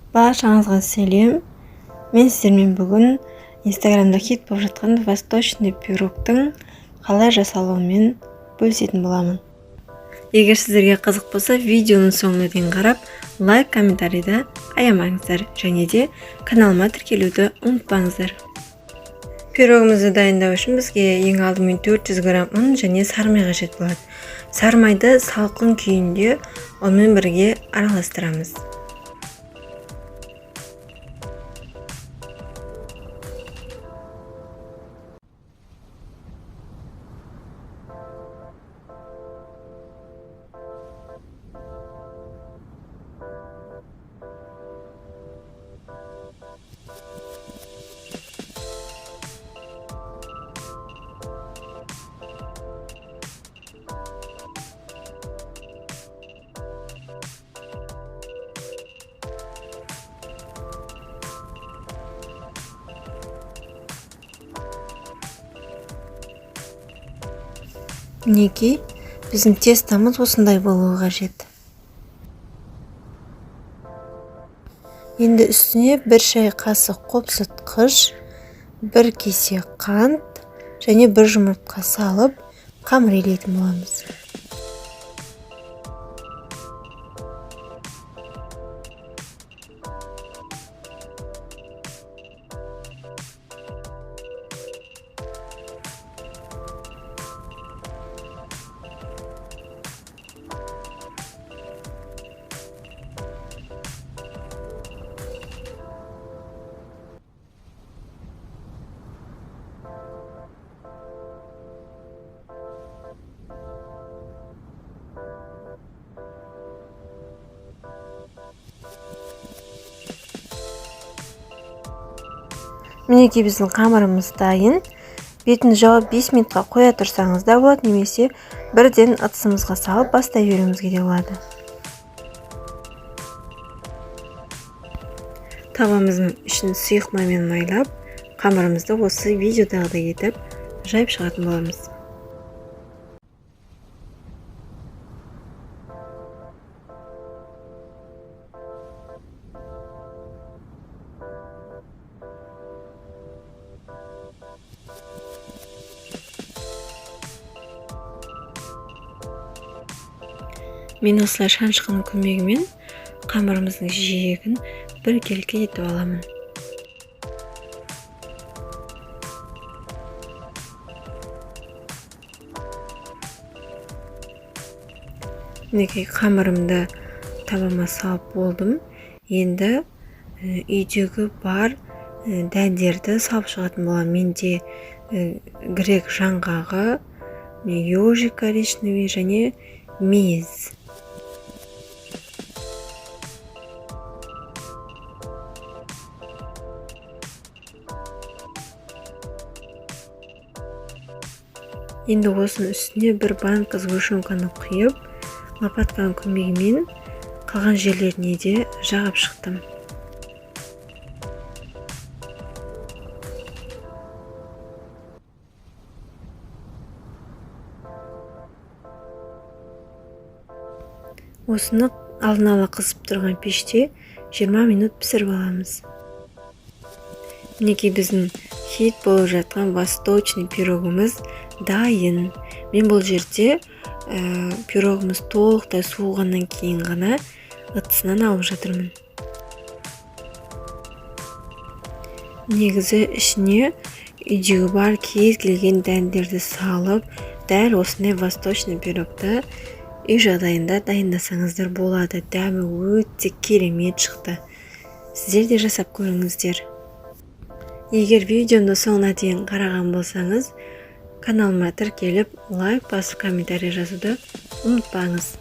Баршаңызға сәлем. Мен сіздермен бүгін Инстаграмда хит болып жатқан восточный пирогтың қалай жасалуымен бөлісетін боламын. Егер сіздерге қызық болса, видеоның соңына дейін қарап, лайк, комментарийді аямаңыздар және де каналыма тіркелуді ұмытпаңыздар. Пирогымызды дайындау үшін бізге ең алдымен 400 грамм ұн және сары май қажет болады. Сары майды салқын күйінде ұнмен бірге араластырамыз. Мінекей, біздің тестамыз осындай болуы қажет. Енді үстіне 1 шай қасық қопсытқыш, 1 кесе қант және 1 жұмыртқа салып қамыр илейтін боламыз. Мінекей, біздің қамырымыз дайын. Бетін жауып 5 минутқа қоя тұрсаңыз да болады, немесе бірден ыдысымызға салып бастай беруімізге де болады. Табамыздың ішін сұйық маймен майлап, қамырымызды осы видеодағыдай етіп жайып шығатын боламыз. Мен осылай шанышқының көмегімен қамырымыздың жиегін біркелкі етіп аламын. Мінекей, қамырымды табама салып болдым. Енді үйдегі бар дәндерді салып шығатын боламын. Менде грек жаңғағы, ежик коричневый және мейіз. Енді осының үстіне бір банка сгущенканы құйып, лопатканың көмегімен қалған жерлеріне де жағып шықтым. Осыны алдын ала қызып тұрған пеште 20 минут пісіріп аламыз. Мінекей, біздің хит болып жатқан восточный пирогымыз дайын. Мен бұл жерде пирогымыз толықтай суығаннан кейін ғана ыдысынан алып жатырмын. Негізі ішіне үйдегі бар кез келген дәндерді салып, дәл осындай восточный пирогты үй жағдайында дайындасаңыздар болады. Дәмі өте керемет шықты. Сіздер де жасап көріңіздер. Егер видеомды соңына дейін қараған болсаңыз, каналыма тіркеліп, лайк басып, комментарий жазуды ұмытпаңыз.